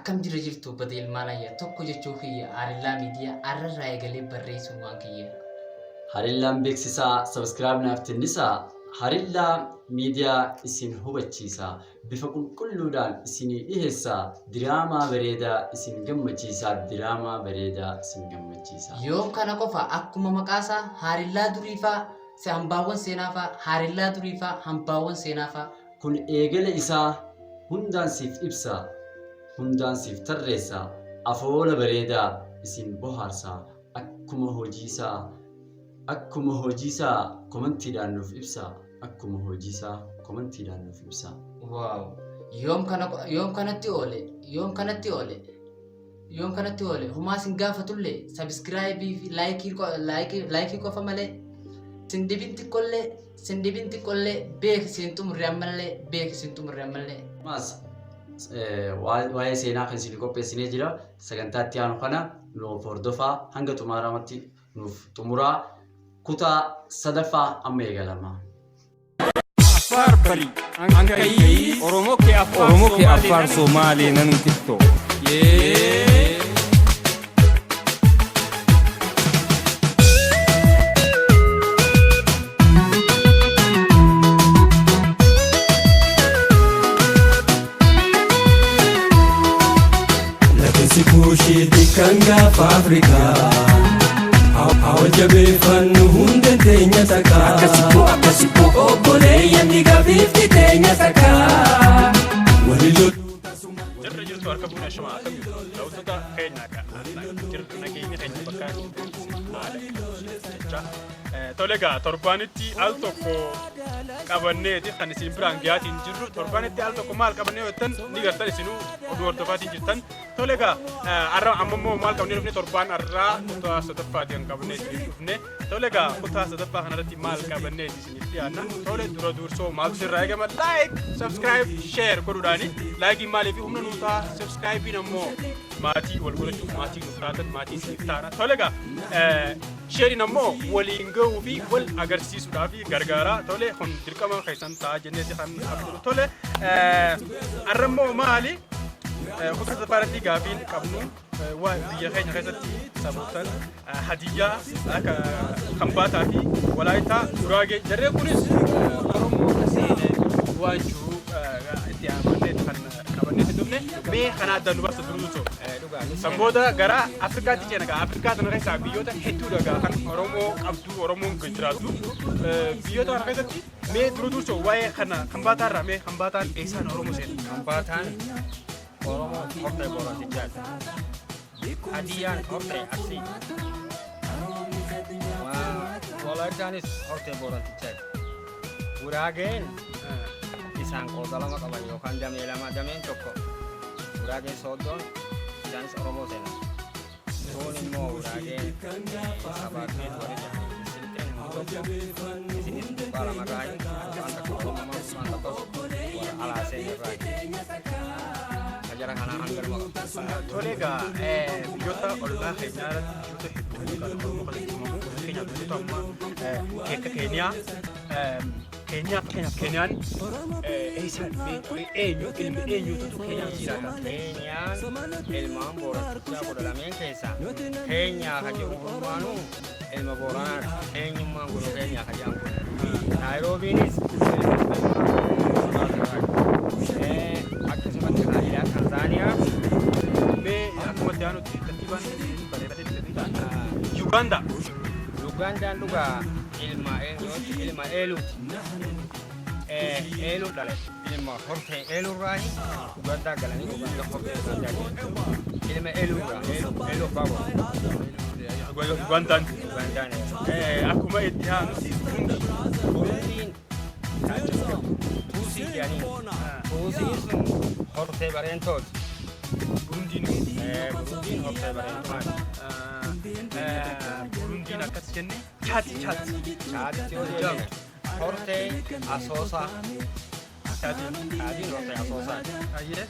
Akkam jira jirtu bada ilmaan ayya tokko jechuu kiyya Haarillaa Miidiyaa arrarraa eegalee barreessuun waan kiyya. Harillaan beeksisaa subscribe naaf tinnisaa Harillaa Media isin hubachiisa bifa qulqulluudhaan isinii dhiheessa diraamaa bareedaa isin gammachiisa diraamaa bareedaa isin gammachiisa. Yoom kana qofa akkuma maqaasaa Haarillaa duriifaa hambaawwan seenaafaa Haarillaa duriifaa hambaawwan seenaafaa. Kun eegala isaa hundaan siif ibsa hundaan siif tarreessa afoola bareedaa isin bohaarsa akkuma hojiisaa akkuma hojiisaa komantiidhaan nuuf ibsa akkuma hojiisaa komantiidhaan nuuf ibsa. Wow yoom kana yoom kanatti oole yoom kanatti oole yoom kanatti oole homaa sin gaafatullee sabiskiraayibii fi laayikii laayikii laayikii qofa malee sin dhibin xiqqollee sin dhibin xiqqollee beeki siin xumurre ammallee beeki siin xumurre ammallee. Ammas waa'ee seenaa kan isin qopheessinee jira. Sagantaa itti aanu kana nuuf hordofaa hanga xumuraatti nuuf xumuraa kutaa sadaffaa amma eegalama. Affaar bari ankayi Oromoo kee Affaar Oromoo kee Affaar Somaalee nan kitto. Yee. Lafeensi kuushiitti kan gaafa Afrikaa. Haa jabeeffannu hundeen teenya takka. Akkasitti akkasitti. Obboleeyyan dhiigaa bifti teenya takka. Walii loluu tasuma. Jirra jirtu harka fuune ashama akkam jirtu daawwattoota keenya akka jirtu nageenya keenya bakka haala jecha tole egaa torbaanitti al tokko qabanneeti kan isin biraan gahaatiin jirru torbaanitti al tokko maal qabannee yoo jettan ni gartan isinuu oduu hordofaatiin jirtan tole egaa har'a amma immoo maal qabannee dhufne torbaan har'aa kutaa sadaffaati kan qabannee isiniif dhufne tole egaa kutaa sadaffaa kanarratti maal qabannee isiniif dhiyaanna tole dura dursoo maaltu sirraa eegama like subscribe share godhuudhaani laayikiin maaliif humna nuu ta'a subscribein ammoo maatii wal godhachuuf maatii nuuf taatan maatii isiniif taana tole egaa sheeriin ammoo waliin gahuu fi wal agarsiisuudhaaf gargaara tole kun dirqama keessan ta'a jenneeti kan abdulu tole har'a immoo maali kutaa sadaffaa irratti gaafiin qabnu waa biyya keenya keessatti sabootan Hadiyyaa akka Kambaataa fi Walaayittaa Guraagee jarreen kunis Oromoo akka seenee waan jiru itti amannee kan qabannee itti dhufne mee kana addaan nu baasta duruu osoo. San booda gara Afrikaatti ceena gaa Afrikaa sana keessaa biyyoota hedduudha gaa kan Oromoo qabdu Oromoon jiraattu biyyoota kana keessatti mee dura dursoo waa'ee kana Kambaataa irraa mee Kambaataan eessaan Oromoo seena? Kambaataan Oromoo hortee Boorantichaati. Hadiyyaan hortee Arsii. Walaayittaanis hortee Boorantichaati. Guraageen isaan qooda lama qaban yookaan damee lama dameen tokko Guraageen Sooddoon isaanis Oromoo seenan. Tuun immoo Guraageen sabaakkeet warri jedhanii Silxeen hundi tokko isinis tuqaa lamarraa tuqaan takka Oromoo tuqaan tokkos warra alaa seenirraa. Jara kanaa hanganuma qaba. Tole egaa biyyoota ollaa keenyaa irratti biyyoota hedduu kan Oromoo keessatti uumamu fakkeenyaaf biyyoota ammaa akka Keeniyaa Keeniyaa fakkeenyaaf Keeniyaan eessaan eenyu ilmi eenyuutu Keeniyaan jiraata. Keeniyaan ilmaan Boorantichaa 12 keessaa Keenyaa ka jedhu hundumaanuu ilma Booranaati. Eenyummaan kun Keenyaa ka jedhan kun. Naayiroobiinis ilmaan Booranaati. Akkasumatti Haayilaa Tanzaaniyaa. Mee akkuma itti aanutti tartiibaan bareedatee ta'a. Yugaandaa. Ugandaan dhugaa ilma eenyuuti? Ilma Eeluuti. Eeluu dhale. Ilma hortee Eeluurraayi Ugandaa galanii Ugandaa hortee Ugandaa jedhu. Ilma Eeluurraa Eeluu abbaa boora. Ugandaan. Ugandaan. Akkuma itti aanutti Burundi. Burundiin Tuusii jedhanii. Tuusiin sun hortee bareentooti. Burundiin. Burundiin hortee bareentooti. Burundiin akkas jenne Chaati Chaati. Chaatitti yoo deebine hortee Asoosaa. Chaatiin hortee Asoosaati. Ayyee.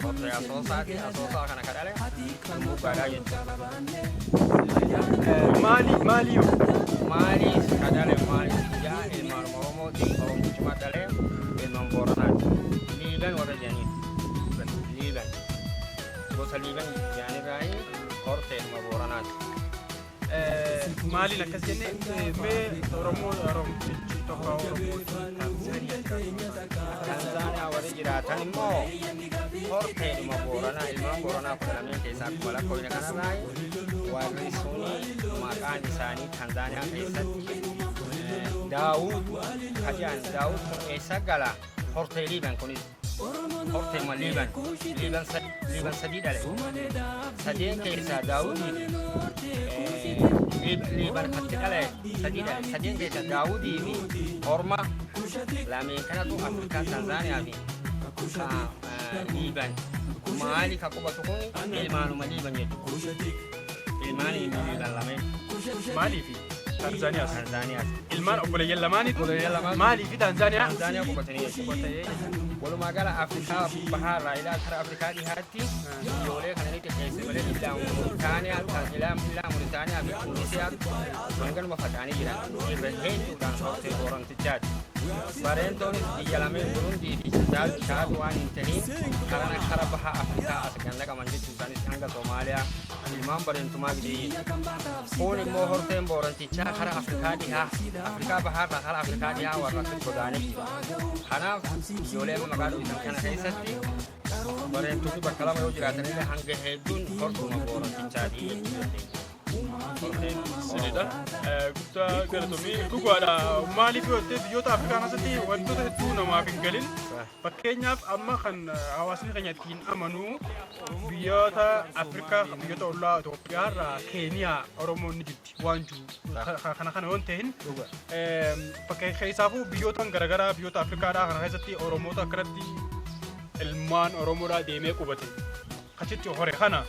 Hortee Asoosaati. Asoosaa kana ka dhale Muggaadhaa jechuudha. Maali maali yoo? Maaliif ka dhale maaliif ijaa ilmaan Oromooti Oromichuma dhale ilmaan Booranaati. Liiban warra jedhaniin. Liiban. Liiban jaanirraa horteedhuma Booranaati. Maaliin akkas jenne? Mee Oromoo, Oromtichi tokko, Oromoo Taanzaaniyaa jiraatu. Tanzaaniyaa warri jiraatan immoo horteedhuma Booranaa, ilmaan Booranaa 12 keessaa akkuma lakkoofne kanarraa warri suni maqaan isaanii Tanzaaniyaa keessatti Daawud kajaan. Daawud kun eessa gala? Hortee Liiban. Kunis horteema Liiban. Liiban sadii dhale. Sadeen keessaa Daawudii fi Liiban katti dhale sadii dhale. Sadeen keessaa Daawudii fi Horma lameen kanatu Afrikaa Tanzaaniyaa fi ka Liiban maali ka qubatu kun ilmaanuma Liiban jechuudha. Ilmaan Liiban lameen. Maalii fi Taanzaaniyaas? Tanzaaniyaas. Ilmaan obboleeyyan lamaaniitu Obboleeyyan lamaan. Maalii fi Taanzaaniyaa? Tanzaaniyaa qubatanii jechuudha. Walumaa gala Afrikaa bahaa irraa ilaa kara Afrikaa dhihaatti ijoollee kana ni xiqqeesse malee illaa Muritaaniyaa, illaa Muritaaniyaa fi Tuunisiyaa hanganuma faca'anii jiran irra hedduudhaan hortee Boorantichaati. Bareentoonis biyya lameen Burundii fi Chaad waan hin tahin karana kara baha Afrikaa as kan naqaman jechuu isaanis hanga Soomaaliyaa ilmaan Bareentumaa gidee. Kun immoo horteen Boorantichaa kara Afrikaa dhihaa, Afrikaa bahaarraa kara Afrikaa dhihaa warra akkas godaanee jira. Kanaaf ijoollee amma maqaa dho'isan kana keessatti Bareentuufi bakka lama yoo jiraatan illee hanga hedduun hortuma Boorantichaati jechuu dandeenya. Horteen Sirriidha. Guddaa galatomii, dhugaadha. Maaliif yoo ta'e, biyyoota Afrikaa keessatti wantoota hedduu namaaf hin galin. Fakkeenyaaf amma kan hawaasni keenya ittiin amanu biyyoota Afrikaa, biyyoota ollaa Itoophiyaa irraa Keeniyaa Oromoon ni jirti waan jiru. Kana yoo hin ta'in bakka keessaafuu biyyoota garaagaraa biyyoota Afrikaadhaa kana keessatti Oromoota akkanatti ilmaan Oromoodhaa deemee qubate. Achitti hore kana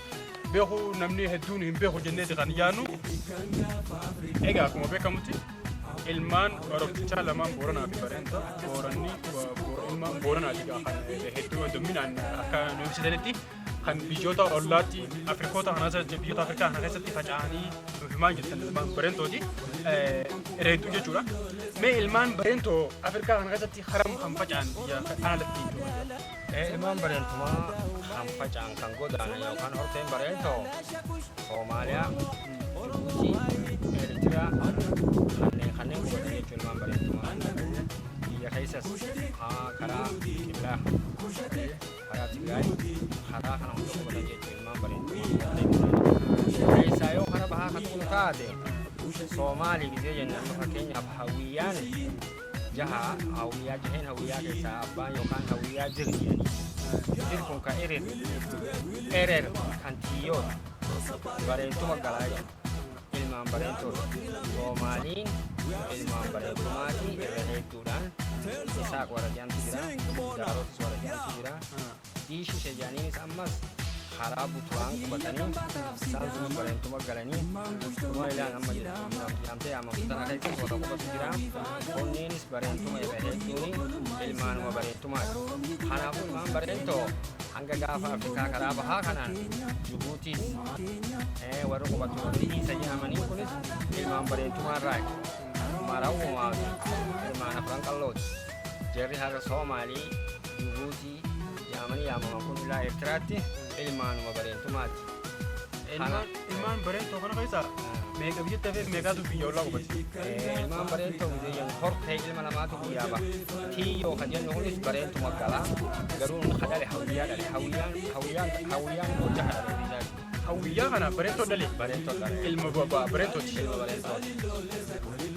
beeku namni hedduun hin beeku jenneeti kan yaadnu. Egaa akkuma beekamutti ilmaan Oromtichaa lamaan Booranaa fi Bareenta, Booranni ilmaan Booranaati kan hedduu hedduminaan akka nu ibsitanitti kan biyyoota ollaatti Afrikoota kana keessatti, biyyoota Afrikaa kana keessatti faca'anii nuuf himaa jirtan ilmaan Bareentooti. Hedduu jechuudha. Mee ilmaan Bareentoo Afrikaa kana keessatti haram kan faca'an biyya alatti jechuudha? Ilmaan Bareentumaa kan faca'an, kan godaanan yookaan horteen Bareentoo Soomaaliyaa, Jibuutii, Eertiraa kanneen qubatan jechuun ilmaan Bareentumaa. Biyya keessas karaa Kiblaa, karaa Tigraay, karaa kana hunda qubatan jechuun ilmaan Bareentumaa. Keessaa yoo karaa bahaa kan tuqnu taate, Soomaalii gisee jennu, amma fakkeenyaaf Hawiyyaan jaha, Hawiyyaa jaheen, Hawiyyaa keessaa abbaan yookaan Hawiyyaa jir jedhani. Jir kun kan Erer, Erer kan Tiyyoota Bareentuma galaa jedhu. Ilmaan Bareentoota. Soomaaliin ilmaan Bareentumaati irra hedduudhaan. Isaaq warra jedhamtu jira. Daarotis warra jedhamtu jira. Diishi jedhaniinis ammas karaa Buturaan qubatanii isaan sun Bareentuma galanii Somalilaan amma jedhamtee yaamamtu tana keessas warra qubatu jira. Kunneenis Bareentuma, irra hedduun ilmaanuma Bareentumaati. Kanaafuu ilmaan Bareentoo hanga gaafa Afrikaa karaa bahaa kanaan Jibuutiis warri qubatu, warri Iisa jedhamanii kunis ilmaan Bareentumaa irraa. Marawumaa fi ilmaan Afran Qallooti. Jarri har'a Soomaalii, Jibuutii jedhamanii yaamaman kun ilaa Eertiraatti ilmaanuma Bareentumaati. Ilmaan Bareentoo kana keessaa meeqa biyyatti hafee, meeqaatu biyya ollaa qubate? Ilmaan Bareentoo biyyan hortee ilma namaatu guyyaa baha. Tiyyoo kan jennu kunis Bareentuma galaa, garuu inni kadhale Hawiyyaa dhale. Hawiyyaan hawiyyaan hawiyyaan immoo jaha dhale ofii isaati. Hawiyyaa kana Bareentoo dhale. Bareentoo dhale. Ilma Bareentooti. Ilma Bareentooti.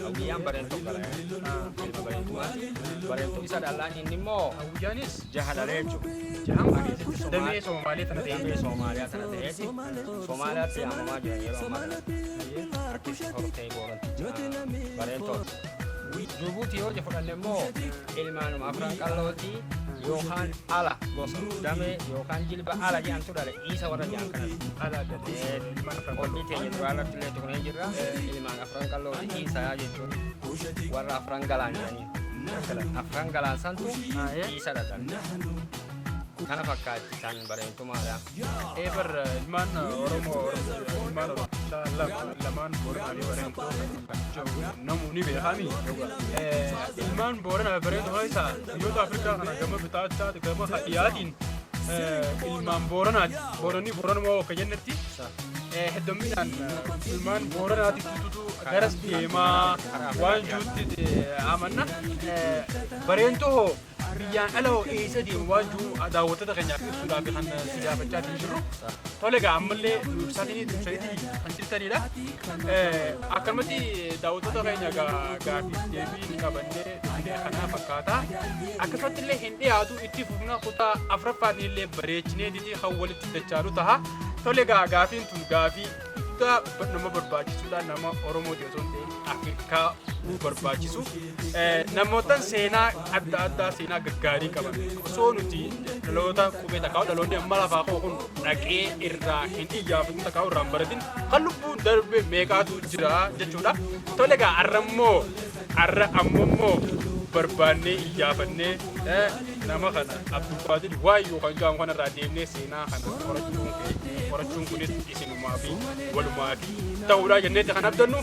Hawiyyaan Bareentoo gala. Ilma Bareentumaati. Bareentuu isa dhallaan inni immoo Hawiyyaanis jaha dhale jechuudha. Jahan keessatti damee Somaalee tana ta'e. Damee Soomaaliyaa tana ta'eeti. Somaaliyaatti yaamamaa jiran yeroo ammaa kana. Akkasi hortee Booranticha Bareentooti. Jibuutii yoo fudhanne immoo ilmaanuma Afran Qallooti yookaan ala gosa damee yookaan jilba ala jedhamtu dhale, Iisa warra jedhan kanas. Ala adda ta'e. Ilmaan Afran Qophii teenya duraa irratti illee tuqnee jirra. Ilmaan Afran Qallooti Iisaa jechuun warra Afran Galaan jedhanii. Afran Galaan santu Iisa dhadhale. Kana fakkaatti kan Bareentumaadha. Eebar ilmaan Oromoo, ilmaan Oromichaa lamaan Booranaa fi Bareentoo namuu ni beekami. Ilmaan Booranaa fi Bareentoo keessaa biyyoota Afrikaa kana gama bitaachaa gama dhiyaatiin Ilmaan Booranaati. Booranni Booranuma akka jennetti hedduminaan ilmaan Booranaatitu garas deemaa waan jirutti amanna. Bareentoo hoo biyyaan ala hoo eessa deemu waan jiru daawwattoota keenyaaf ibsuudhaaf kan si gaafachaa jirru. Tole egaa ammallee nu ibsaatiin ibsaniitii kan jirtanidha. Akkanumatti daawwattoota keenya gaaffiif deebii qabannee dhufnee kana fakkaata. Akkasumatti illee hin dhiyaatu itti fufna kutaa afuraffaatiin illee bareechinee didii kan walitti dachaalu taha. Tole egaa gaafiin tun gaafii guddaa nama barbaachisuudha nama Oromooti osoo hin ta'in Afrikaa barbaachisu. Namootan seenaa adda addaa seenaa gaggaarii qaban osoo nuti dhaloota qubee takkaa'u dhaloonni amma lafaa koo kun dhaqee irraa hin iyyaafatin takkaa'u irraa hin baratin kan lubbuun darbe meeqaatu jira jechuudha. Tole egaa har'a immoo har'a amma immoo barbaannee iyyaafannee nama kana Abdulqaadir Waayyuu kan jedhamu kanarraa deemnee seenaa kana qorachuun qorachuun kunis isinumaa fi walumaa fi ta'uudha jenneetti kan abdannu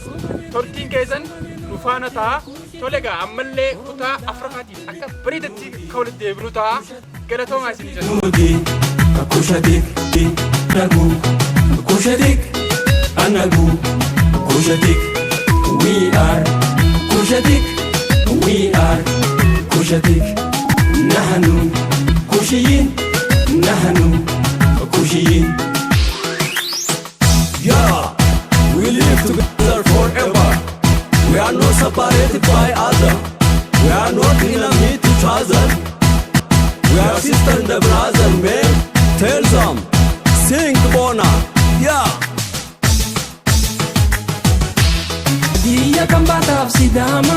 turtiin keessan nu faana ta'a. Tole egaa ammallee kutaa afuraffaatiin akka bareedatti kan walitti deebinu ta'a. Galatoomaa isin jenna. Nudi, Kushatik, Nagu, Kushatik, Anagu, Kushatik, we are, Kushatik, we are, Kushatik, Nahanu, Kushiyin, Nahanu, Kushiyin. Yeah, we live together forever. We are not separated by other. We are not enemy to each other. We are sister and brother, man. Tell them, sing Bona. Yeah. Biyya kan baataaf Sidaama,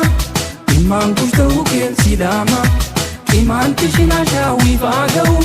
ilmaan kush ta'uu kee Sidaama, imaanti shinaa shaawii fa'aa ga'u.